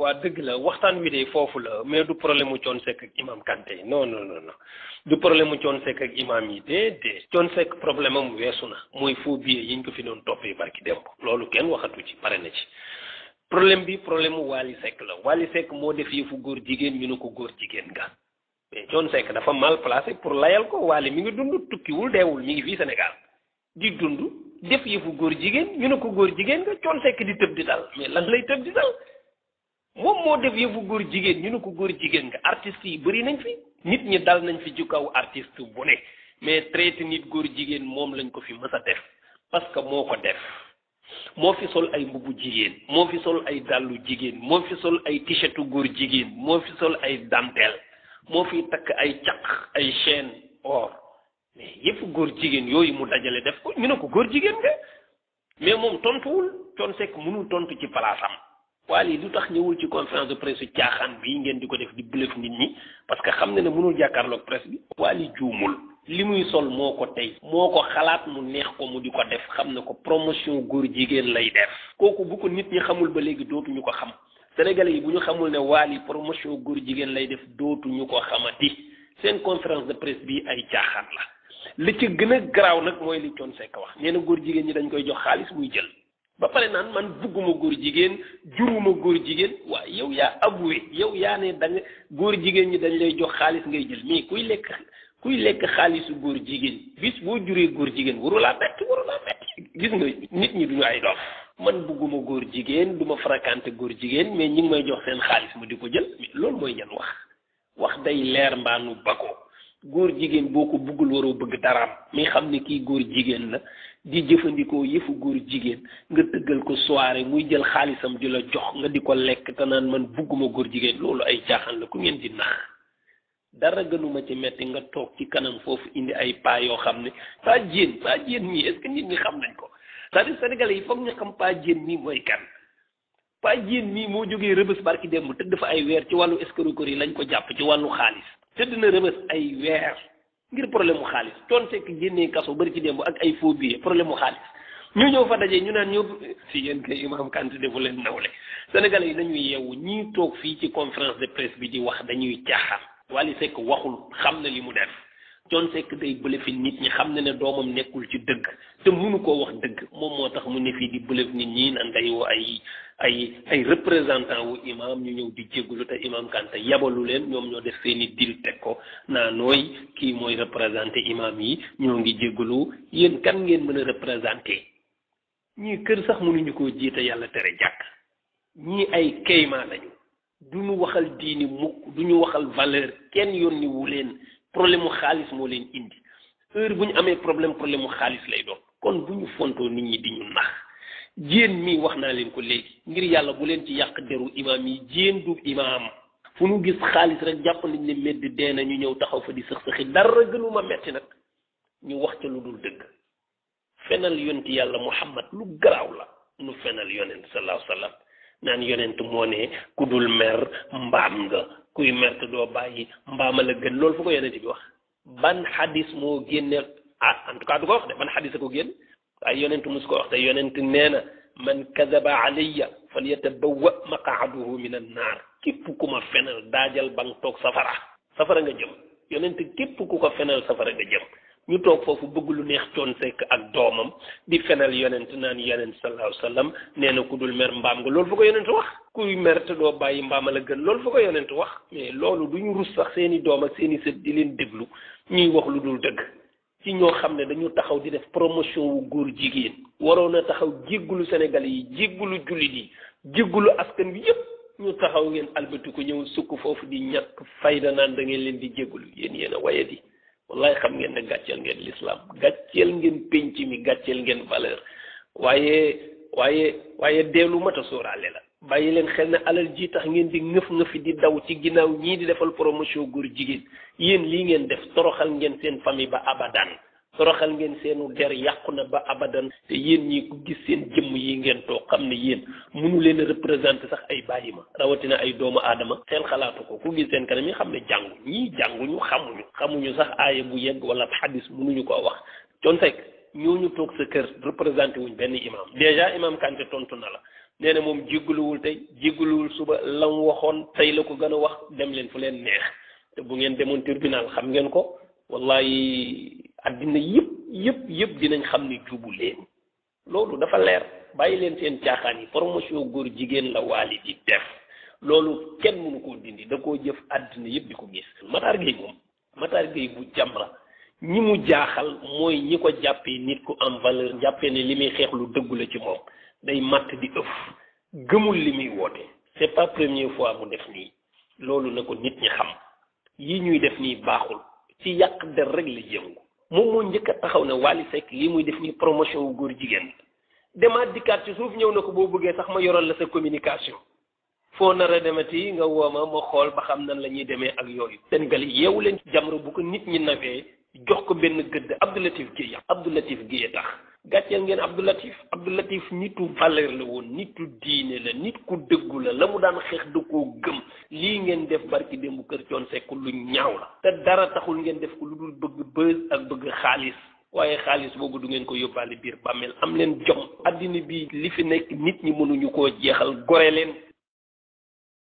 waa dëgg la waxtaan wi de foofu la mais du problème mu Thione Seck ak imam Kanté non non non non du problème mu Thione Seck ak imam yi déedéet Thione Seck problème am weesu na mooy faux billet yi ñu ko fi doon toppee barki démb loolu kenn waxatu ci pare na ci problème bi problème mu Wally Seck la Wally Seck moo def yëfu góor jigéen ñu ne ko góor jigéen nga mais Thione Seck dafa mal placé pour layal ko Wally mi ngi dund tukkiwul deewul mi ngi fii Sénégal di dund def yëfu góor jigéen ñu ne ko góor jigéen nga Thione Seck di tëb di dal mais lan lay tëb di dal moom moo def yëfu góor jigéen ñu ne ko góor jigéen nga artistes yi bëri nañ fi nit ñi dal nañ fi ci kaw artiste bu ne mais traité nit góor jigéen moom lañ ko fi mës a def parce que moo ko def moo fi sol ay mbubu jigéen moo fi sol ay dàllu jigéen moo fi sol ay t-shirtu góor jigéen moo fi sol ay dentelle moo fi takk ay caq ay chaîne or mais yëpp góor jigéen yooyu mu dajale def ko ñu ne ko góor jigéen nga mais moom tontuwul Thione Seck mënul tontu ci palaasam Wally lu tax ñëwul ci conférence de presse caaxaan bii ngeen di ko def di bëlëf nit ñi parce que xam na ne mënul jàkkaarloog presse bi Wally juumul li muy sol moo ko tey moo ko xalaat mu neex ko mu di ko def xam na ko promotion góor jigéen lay def kooku bu ko nit ñi xamul ba léegi dootuñu ko xam sénégalais yi bu ñu xamul ne Wally promotion góor jigéen lay def dootuñu ko xamati seen conférence de presse bi ay caaxaan la li ci gën a garaaw nag mooy li Thione Seck wax nee na góor jigéen ñi dañ koy jox xaalis muy jël ba pare naan man bugguma góor jigéen juruma góor jigéen waaye yow yaa avoué yow yaa ne da nga góor jigéen ñi dañ lay jox xaalis ngay jël mais kuy lekk xaalisu góor jigéen bis boo juree góor jigéen warulaa metti gis nga nit ñi duñu ay dof man bugguma góor jigéen du ma fréquenté góor jigéen mais ñi ngi may jox seen xaalis ma di ko jël mais loolu mooy ñan wax day leer mbaanu bako góor jigéen boo ko buggul waroo bëgg daraam mi xam ne kii góor jigéen la di jëfandikoo yëfu góor jigéen nga tëggal ko soirée muy jël xaalisam di la jox nga di ko lekk te naan man bugguma góor jigéen loolu ay caaxaan la ku ngeen di nax dara gënuma ci metti nga toog ci kanam foofu indi ay paa yoo xam ne paa jéen mii est-ce que nit ñi xam nañ ko c'est-à-dire sénégalais yi foog ñu xam paa jéen mii mooy kan paa jéen mii moo jógee rëbës barki démb tëdd fa ay weer ci wàllu escroquerie lañ ko jàpp ci wàllu xaalis tëdd na rëbës ay weer ngir problème mu xaalis Thione Seck génnee kaso bari ci démb ak ay faux billets problème mu xaalis ñu ñëw fa daje ñu naan ñëw si yéen kay imam Kanté defu leen nawle sénégalais yi dañuy yeewu ñii toog fii ci conférence de presse bi di wax dañuy caaxaan Wally Seck waxul xam na li mu def Thione Seck day bëlëfi nit ñi xam na ne doomam nekkul ci dëgg te mënu koo wax dëgg moom moo tax mu ne fii di bëlëf nit ñi naan day woo ay représentant wu imam ñu ñëw di jégalu te imam Kanté yabalu leen ñoom ñoo def seeni dil teg ko naa nooy kii mooy représenté imam yi ñoo ngi jégalu yéen kan ngeen mën a représenté ñii kër sax mënuñu koo jiite yàlla tere jàkk ñii ay kayma lañu duñu waxal diini mukk duñu waxal valeur kenn yónni wu leen problème mu xaalis moo leen indi heure bu ñu amee problème mu xaalis lay doon kon bu ñu fontoo nit ñi di ñu nax jéen mii wax naa leen ko léegi ngir yàlla bu leen ci yàq deru imaam yi jéen du imaam fu nu gis xaalis rek jàpp nañ ne medd dee na ñu ñëw taxaw fa di sëx-sëxi dara gënuma metti nag ñu wax ca lu dul dëgg fenal yonti yàlla Muhammad lu garaaw la nu fenal yonent sallallahu alayhi wa sallam naan yonent moo ne ku dul mer mbaam nga kuy mer te doo bàyyi mbaama la gën loolu fu ko yonent bi wax ban xadis moo génne en tout cas du ko wax de ban xadis a ko génn waaye yonent mus ko wax te yonent nee na man kadaba alayya falyatabawwa maqaadahu min an naar képp ku ma fenal daajal ba nga toog safara nga jëm yonent képp ku ko fenal safara nga jëm ñu toog foofu bëgg lu neex Thione Seck ak doomam di fenal yonent naan yonent sallallahu alayhi wa sallam nee na ku dul mer mbaam nga loolu fu ko yonent wax kuy mer te doo bàyyi mbaama la gën loolu fu ko yonent wax mais loolu du ñu rus sax seeni doom ak seeni sët di leen déglu ñuy wax lu dul dëgg ci ñoo xam ne dañu taxaw di def promotion wu góor jigéen waroon a taxaw jéggulu Sénégal yi jéggulu jullit yi jéggulu askan bi yépp ñu taxaw ngeen albati ko ñëw sukk foofu di ñàkk fayda naan da ngeen leen di jéggulu yéen a waye di wallahi xam ngeen ne gàcceel ngeen l'islam gàcceel ngeen penc mi gàcceel ngeen valeur waaye deelu mat a sóoraale la bàyyi leen xel ne alal ji tax ngeen di ngëf di daw ci ginnaaw ñii di defal promotion góor jigéen yéen lii ngeen def toroxal ngeen seen famille ba abadan toroxal ngeen seenu der yàqu na ba abadan te yéen ñi ku gis seen jëmm yi ngeen toog xam ne yéen mënu leen a représenté sax ay bàyyi ma rawatina ay doomu aadama xel xalaatu ko ku gis seen kanam yi xam ne jànguñu xamuñu sax aaya bu yegg wala xadis mënuñu koo wax Thione Seck ñooñu toog sa kër représenté wuñ benn imam déjà imam Kanté tontu na la nee na moom jéggaluwul tey jéggaluwul suba la mu waxoon tey la ko gën a wax dem leen fu leen neex te bu ngeen demoon tribunal xam ngeen ko wallahi addina yëpp dinañ xam ni jubu leen loolu dafa leer bàyyi leen seen caaxaan yi promotion góor jigéen la Wally di def loolu kenn mënu koo dindi da koo jëf àddina yëpp di ko gis Matar Gueye bu Jamra ñi mu jaaxal mooy ñi ko jàppee nit ku am valeur jàppee ne li muy xeex lu dëggu la ci moom day matt di ëf gëmul li muy woote c'est pas première fois mu def nii loolu na ko nit ñi xam yi ñuy def nii baaxul ci yàq der rek la jëngu moom moo njëkk a taxaw ne Wally Seck lii muy def nii promotion wu góor jigéen demaat dikkaat ci suuf ñëw na ko boo bëggee sax ma yoral la sa communication foo nar a demati nga woo ma xool ba xam nan la ñuy demee ak yooyu Sénégal yi yeewu leen Jamra bu ko nit ñi nawee jox ko benn gëdd Abdou Latif Guèye tax gàcceel ngeen Abdou Latif nitu valeur la woon nitu diine la nit ku dëggu la mu daan xeex da koo gëm lii ngeen def barki démb kër Thione Seck lu ñaaw la te dara taxul ngeen def ko lu dul bëgg buzz ak bëgg xaalis waaye xaalis boobu du ngeen ko yóbbaale biir bàmmeel am leen jom addina bi li fi nekk nit ñi mënuñu koo jeexal gore leen